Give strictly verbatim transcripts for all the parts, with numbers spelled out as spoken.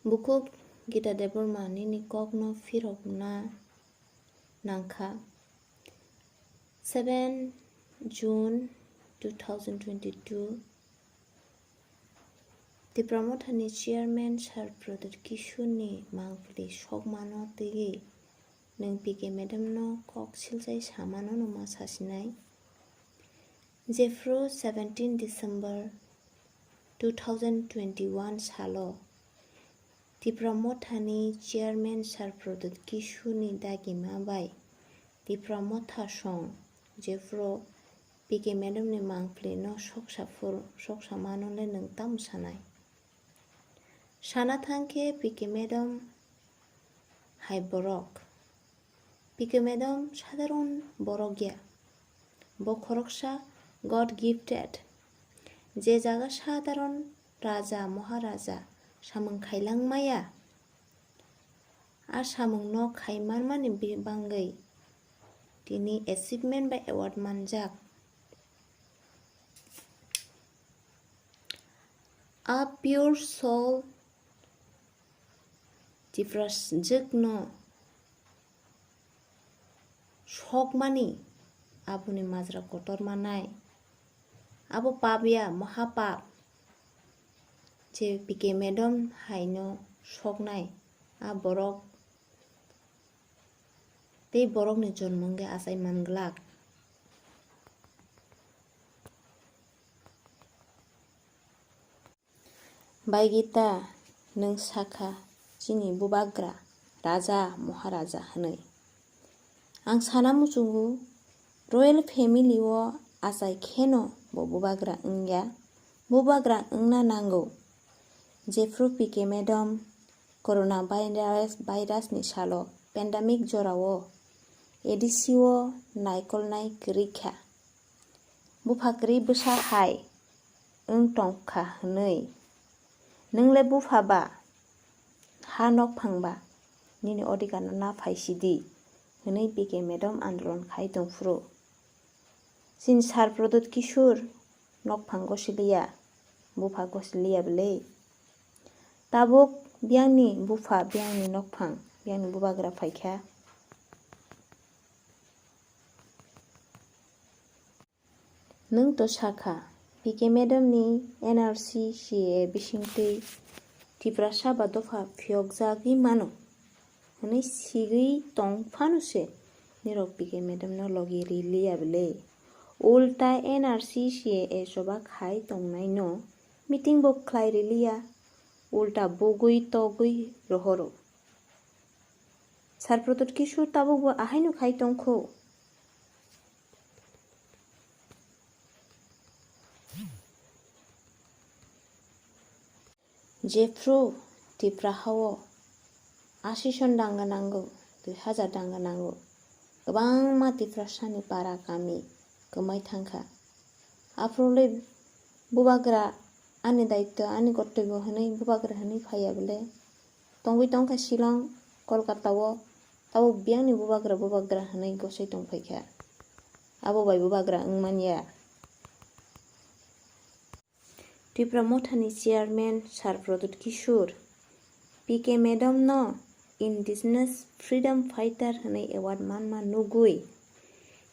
Bukhuk Gita Debbarma nini kokno phirokna nangkha. Seven June two thousand twenty-two, Tipra Mothani chairman Sir Pradyut Kishore ni mangpili sokmano twiwi nwng P K madam no kok silchai samano no ma sasinai. Jephru seventeen December two thousand twenty-one salo Tipra Mothani chairman Sir Pradyut Kishore ni dagima bai Tipra Motha song jephru P K madam ni mangpili no soksa phuru, soksa mano le nwng tamo sanai? Sana thangkhe P K madam hai borok. P K madam sadharon borok ya. Bo khoroksa God gifted. Je jaga sadharon raja, maharaja samung khailang maya, a samung no khai manmani bi-, bangwi tini achievement bai award manjak. A pure soul Tiprasjwkno sokmani aboni majra kotor manai. Abo pap ya, maha pap. Je P K madam haino soknai, a borok tei borokni jonmo wngwi achai man glak. Bai Gita, nwng sakha chini bubagra raja, maharaja hwnwi. Ang sana muchungo, royal family o achai kheno bo bubagra wngya, bubagra wngna nango. Jephru P K madam corona virus, virus ni salo pandemic jorao A D C o naikolnai kwrwi kha. Bupha kwrwi bwsa hai wng tong kha hwnwi, nwng le bupha ba, ha nokphang ba, nini odhikar no na phai sidi hwnwi P K madam andolon khai tong phuru. Chini Sir Pradyut Kishore nokphang gosiliya, bupha gosiliya bwle. Tabuk biyangni bupha, biyangni nokphang, biyangni bubagra phaikha. Nwng to sakha, P K madam ni N R C C A A bisingtwi Tiprasa ba dopha phiyokjagwi mano hwnwi sigwi tong phano se nirok P K madam no logi riliya bwle. Ulta N R C C A A choba khai tongnai no meeting bo khlai riliya, ulta bugwi togwi rohoro. Sir Pradyut Kishore tabuk bo ahaino khai tongkho. Jephru Tipra hao asison danga nango, dui hajar danga nango, kwbangma Tiprasani para kami kwmai thangkha. Aphuru le bubagra ani daityo, ani kortoibo hwnwi bubagra hwnwi phaiya bwle. Tongwi tongkha Shillong, Kolkata o, abo biyangni bubagra, bubagra hwnwi gosai tongphaikha. Abo bai bubagra wngmanya. Tipra Mothani chairman Sir Pradyut Kishore, P K madam no Indigenous Freedom Fighter hwnwi award manma nugwi,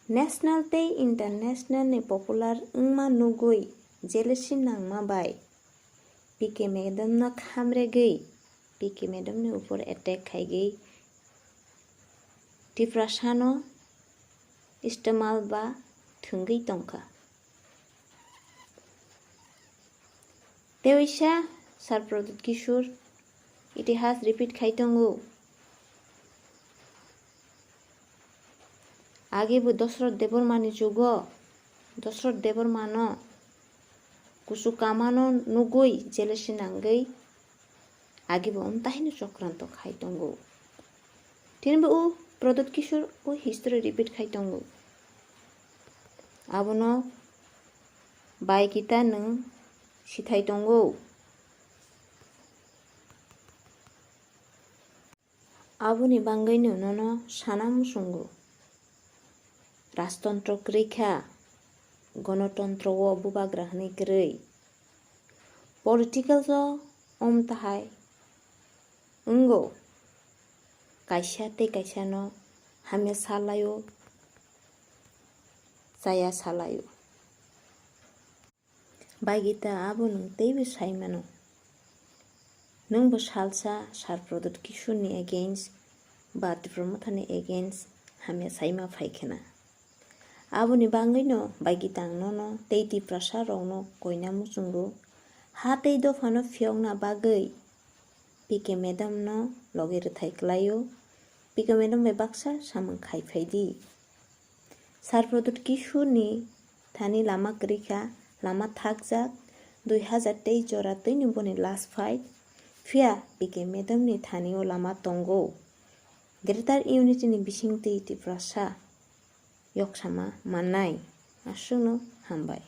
national tei international ni popular wngma nugwi jealousy nangma bai P K madam no khamregwi, P K madam ni upor attack khaigwi Tiprasano istemal ba thwngwi tongkha. Teisa Sir Pradyut Kishore itihas repeat khai tongo. Age bo Dosroth Debbarma ni jugo Dosroth Debbarma no kuchuk kama no nugwi jealousy nangwi age bo umtahino chokranto khai tongo. Tini bo o Pradyut Kishore o history repeat khai tongo. Abono bai kita nwng sithai tongo. Aboni bangwino nono sana muchungo. Rajtontro kwrwi kha, gonotontro o bubagra hwnwi kwrwi. Political o wng tahai Wngo, kaisa tei kaisa no hamya salaio, chaya salaio. Bagita, abo nwng teibo sai mano. Nwngbo salsa Sir Pradyut Kishore ni against ba Tipra Motha ni against hamya saima phai khena. Aboni bagwino Bagita ang nono tei Tiprasa rokno koina muchungo ha tei dophano phiyokna bagwi P K madam no logi rwthai kwlaio. P K madam bai baksa samung khai phai di. Sir Pradyut Kishore ni thani lama kwrwi kha, lama thakjak, dui hazar teis jora twino boni last fight. Phiya P K madam ni thani o lama tongo. Greater Unity ni bisingtwi Tiprasa yoksama mannai. Aswkno hambai.